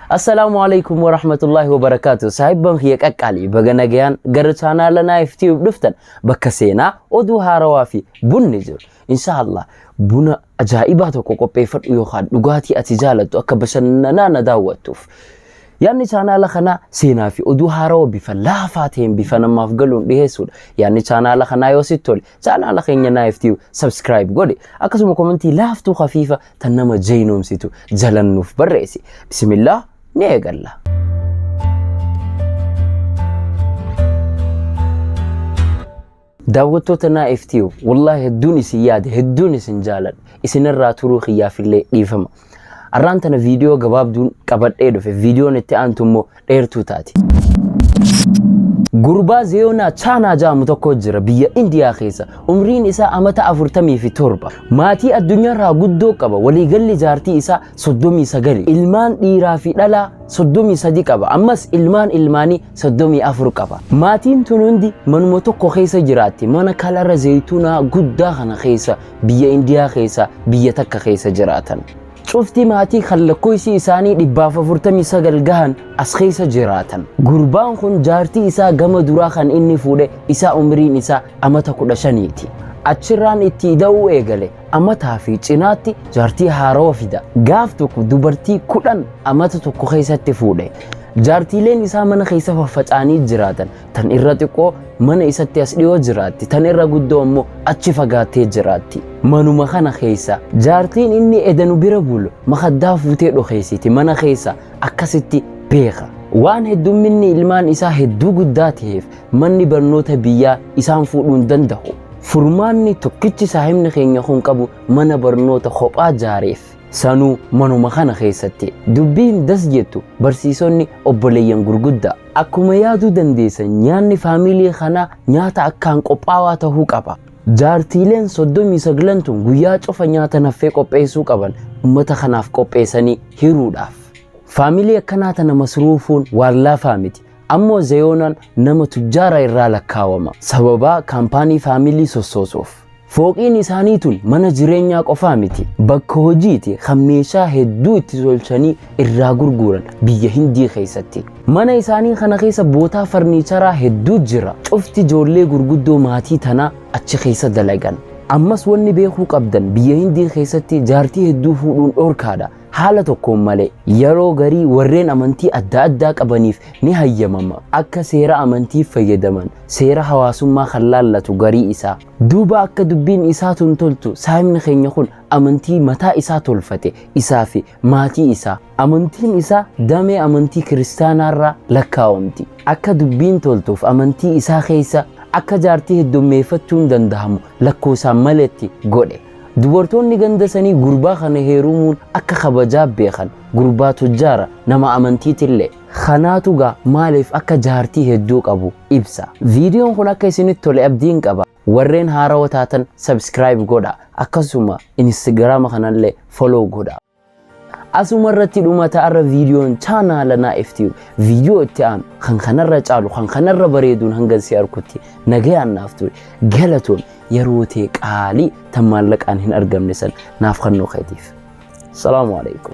Assalaamu alaikum warahmatullahi wabarakaatu. Saahibban kiyya qaqqaalii baga nagayaan gara chaanaala Naayif Tube dhuftan bakka seenaa oduu haarawaa fi bunni jiru. Inshaallah buna ajaa'ibaa tokko qopheeffadhu yookaan dhugaatii ati jaalattu akka bashannanaa na daawwattuuf. Yaadni chaanaala kanaa seenaa fi oduu haarawaa bifa laafaa ta'een bifa namaaf galuun dhiyeessuudha. Yaadni chaanaala kanaa yoo sitti tole chaanaala keenya Naayif Tube subscribe godhi. Akkasuma komentii laaftuu khafiifa tan nama jeynoomsitu jalan nuuf barreessi. Bismillah ni eegalla. Daawwattoota Naayif Tube, wallaahi hedduun isin yaade, hedduun isin jaaladha. Isinirraa turuu kiyyaafillee dhiifama. Arraan tana viidiyoo gabaabduun qabadhee dhufe. Viidiyoon itti aantu immoo dheertuu taati. Gurbaa Zeeyoonaa Chaanaa jedhamu tokko jira biyya Indiyaa keessa. Umriin isaa amata 47. Maatii addunyaarraa guddoo qaba. Waliigalli jaartii isaa 39. Ilmaan dhiiraa fi dhalaa 33 qaba. Ammas ilmaan ilmaanii 34 qaba. Maatiin tun hundi manuma tokko keessa jiraatti. Mana kalara zayituunaa guddaa kana keessa biyya Indiyaa keessa biyya takka keessa jiraatan. Cufti maatii kan lakkoofsi isaanii 149 gahan as keessa jiraatan. Gurbaan kun jaartii isaa gama duraa kan inni fuudhe isaa umriin isaa amata 15ti. Achirraan itti ida'uu eegale amataa fi cinaatti jaartii haarawa fida. Gaaf tokko dubartii 10 amata tokko keessatti fuudhe. Jaartiileen isaa mana keessa faffaca'anii jiraatan. Tan irra xiqqoo mana isatti as dhiyoo jiraatti. Tan irra guddoo ammoo achi fagaattee jiraatti. Manuma kana keessa jaartiin inni edanu bira bulu makaddaa fuutee dhokeessiti mana keessa akkasitti beeka. Waan heddumminni ilmaan isaa hedduu guddaa ta'eef manni barnoota biyyaa isaan fuudhuu hin danda'u. Furmaanni tokkichi saahibni keenya kun qabu mana barnoota kophaa jaareef. Sanuu manuma kana keessatti. Dubbiin das jettu barsiisonni obboleeyyan gurguddaa. Akkuma yaaduu dandeessan nyaanni faamilii kanaa nyaata akkaan qophaawaa ta'uu qaba. Jaartiileen 39 tun guyyaa cufa nyaata naffee qopheessuu qaban ummata kanaaf qopheessanii hiruudhaaf. Faamilii akkanaa tana masruufuun waan laafaa miti. Ammoo Zeyoonaan nama tujjaara irraa lakkaawama. Sababaa kaampaanii faamilii sossoosuuf. Fooqiin isaanii tun mana jireenyaa qofaa miti. Bakka hojiiti kan meeshaa hedduu itti tolchanii irraa gurguran biyya Hindii keessatti. Mana isaanii kana keessa bootaa farniicharaa hedduu jira. Cufti ijoollee gurguddoo maatii tanaa achi keessa dalagan. Ammas wanni beekuu qabdan biyya Hindii keessatti jaartii hedduu fuudhuun dhorkaadha. Haala tokkoon malee yeroo garii warreen amantii adda addaa qabaniif ni hayyamama. Akka seera amantiif fayyadaman seera hawaasummaa kan laallatu garii isaa. Duuba akka dubbiin isaa tun toltu saahibni keenya kun amantii mataa isaa tolfate isaa fi maatii isaa. Amantiin isaa damee amantii kiristaanaarraa lakkaawamti. Akka dubbiin toltuuf amantii isaa keessa akka jaartii heddummeeffachuun danda'amu lakkoofsaan maletti godhe. Dubartoonni ganda sanii gurbaa kana heerumuun akka kabajaa beekan gurbaa tujjaara nama amantiitillee. Kanaatu gaa maaliif akka jaartii hedduu qabu ibsa. Viidiyoon kun akka isinitti tole abdiin qaba. Warreen haarawaa taatan subscribe godha. Akkasuma Instagram kanallee follow godha. Asuma irratti dhumata arra viidiyoon chaanaala Naa'if Tube. Viidiyoo itti aanu kan kanarra caalu kan kanarra bareeduun hanga si arkutti nagayaan naaf ture. Galatoon yeroo tee qaalii tan maallaqaan hin argamne san naaf kennuu keetiif. Salaamu alaikum.